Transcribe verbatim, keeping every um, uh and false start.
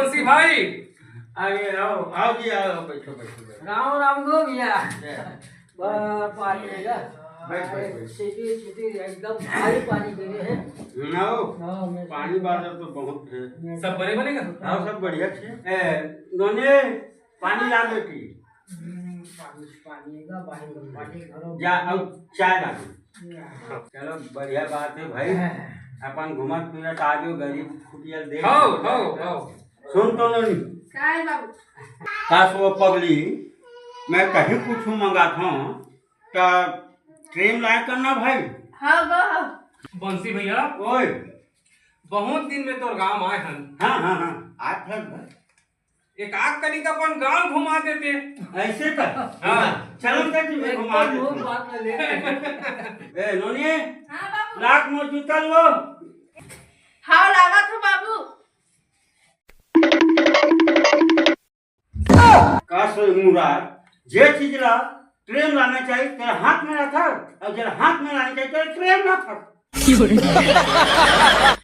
तुलसी भाई, आगे आओ, आओ जी, आओ, बैठो, बैठो, बैठो। राम राम गो भैया। जय। बड़ा पानी है ना? बैठ, बैठ, बैठ। सिटी, सिटी एकदम भारी पानी गिरे है। ना हो? हाँ, मैं पानी बादल तो बहुत है। मैं सब बने बने का? हाँ, सब बढ़िया है। ए, नोने, पानी ला बेटी। हम्म, पानी, पानी का, बाहर का पानी, घरों जा, में अब चाय ला दे। हाँ। चलो, बढ़िया बात है भाई। हाँ। अपन घूमत फिरत आ जाओ, गरीब खुटिया देख। हाँ, हाँ, हाँ। सुन तो नहीं। काय बाबू? का सो पगली, मैं कहीं कुछ मंगात हूँ, त ट्रेन लाए करना भाई। हाँ, हाँ, हाँ। बंसी भैया, ओए। बहुत दिन में तोर गांव आए हन। हाँ, हाँ, हाँ, आज फिर भाई। एक आध कनी का अपन गांव घुमा देते। ऐसे का? हाँ। चलो, सर जी, मैं घुमा एकदम देता वो हूँ। बात ले। ए, नोनी, हाँ, बाबू। लाख मोर जूता लो। हाँ, लावा थो, बाबू। का सो मुराद, जे चीज ला ट्रेन लाना चाहिए, तेरे हाथ में रखा, और जेला हाथ में लाना चाहिए, तेरे ट्रेन में रखा।